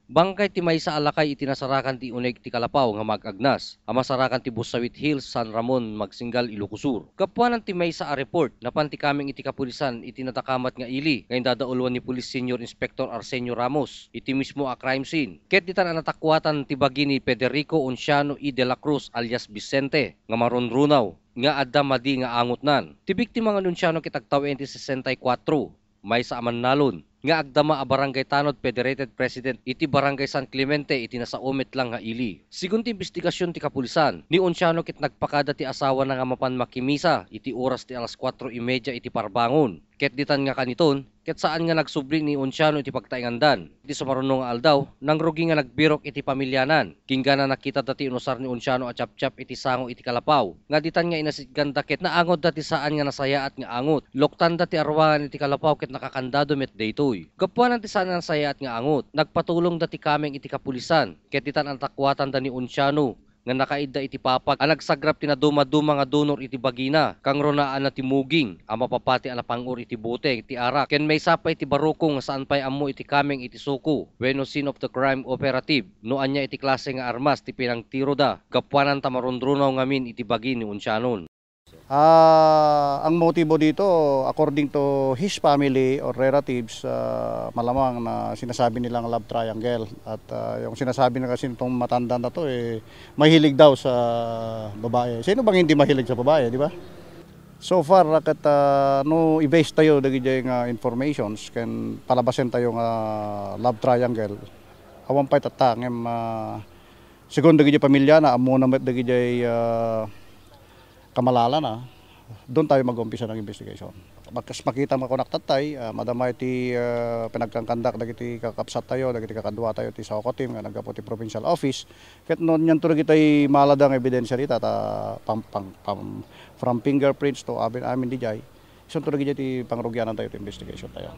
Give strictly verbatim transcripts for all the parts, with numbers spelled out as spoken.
Bangkay ti maysa a lakay iti nasarakan ti uneg ti Kalapaw nga maag-agnas a masarakan ti Bussawit Hills, San Ramon, Magsinggal, Ilocos Sur. Gapuanan ti maysa a report, napan ti kameng iti kapulisan iti nadakamat nga ili nga indadauluan ni Police Senior Inspector Arsenio Ramos iti mismo a crime scene. Ket ditan a natakuatan ti bagi ni Federico Onciano E. de la Cruz alias Vicente nga marunrunaw nga adda madi nga angotnan. Ti biktima nga ni Onciano ket agtawen ti sesenta y kuatro, maysa a mannalon, nga agdama a Barangay Tanod Federated President iti Barangay San Clemente iti nasao met lang nga ili. Segun ti imbestigasion ti kapulisan, ni Onciano ket nagpakada ti asawana nga mapan makimisa iti oras ti alas kuatro y media iti parbangon. Ket ditan nga kaniton, ket saan nga nagsubli ni Onciano iti pagtaengandan. Iti sumaruno nga aldaw, nangrugi nga nagbirok iti pamilianan. Kinggana, nakitada ti inusar ni Onciano a tiaptiap iti sango iti Kalapaw, nga ditan nga inasitganda ket naangodda ti saan nga nasayaat nga angot. Luktanda ti aruangan iti Kalapaw ket nakakandado met daytoy. Gapuanan ti saan nga nasayaat nga angot, nagpatulongda ti kameng iti kapulisan, ket ditan a natakuatanda ni Onciano nga nakaidda iti papag a nagsagrap ti nadumaduma nga donor iti bagina, kangrunaanna ti muging a mapapati a napang-or iti bote ti arak, ken maysa pay ti barukong nga saan pay ammo iti kameng iti SOCO wenno scene of the crime operative no ania iti klase nga armas ti pinangtiroda, gapuanan ta marunrunaw ngamin iti bagi ni Oncianon. Ah, ang motibo dito, according to his family or relatives, ah, malamang na sinasabi nilang love triangle. At, ah, yung sinasabi na kasi nitong matanda na to, eh, mahilig daw sa babae. Sino bang hindi mahilig sa babae, di ba? So far, ket, ah, no i-base tayo dagiti nga informations ken palabasen tayo nga love triangle, awan pay tatta, ngem, ah, segun dagiti pamilya na, ammona met dagiti, ah, kamalala na, doon tayo mag-umpisa ng investigation. Kas makita mo kunak tattay, ah, madama iti, ah, pinagkankandak dagiti kakabsat tayo, dagiti kakadua tayo, ti SOCO team nga naggapu ti provincial office. Ket no, nianto dagiti malada nga ebidensya dita, ta pam-, pam-, pam-, from fingerprints to amin, amin dijay, isunto dagiti ti pangrugianan tayo, ti investigation tayo.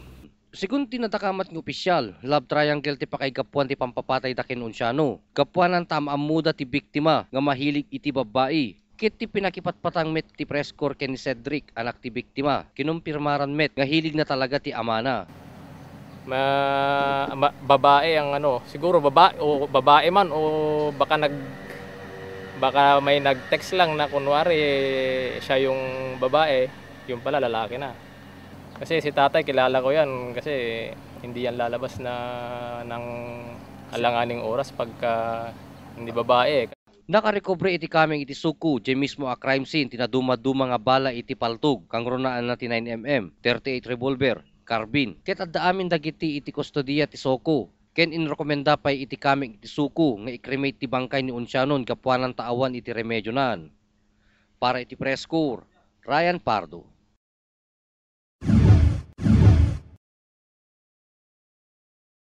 Segun ti nadakamat nga opisyal, love triangle ti pakaigapuan ti pampapatayda ken Onciano. Gapuanan ta am-ammoda ti biktima nga mahilig iti babbai. Ket ti pinakipatpatang met ti press corps ken ni Cedric, anak ti biktima, kinumpirmaran met nga hiligna talaga ti amana. Ma-, ma-, babae ang ano, siguro baba-, o babae man o baka nag-, baka may nag-text lang na kunwari siya yung babae, yung pala lalaki na. Kasi si tatay, kilala ko yan. Kasi hindi yan lalabas na ng alanganing oras pagka hindi babae. Nakarekobre iti kameng iti SOCO, diay mismo a crime scene, ti nadumaduma nga bala iti paltog, kangrunaanna ti nine M M, thirty-eight revolver, carbine. Ket adda amin dagiti iti kustodiya ti SOCO, ken inrekomenda pay iti kameng iti SOCO nga i-cremate ti bangkay ni Oncianon gapuanan ta awan iti remedionan. Para iti Press Corps, Ryan Pardo.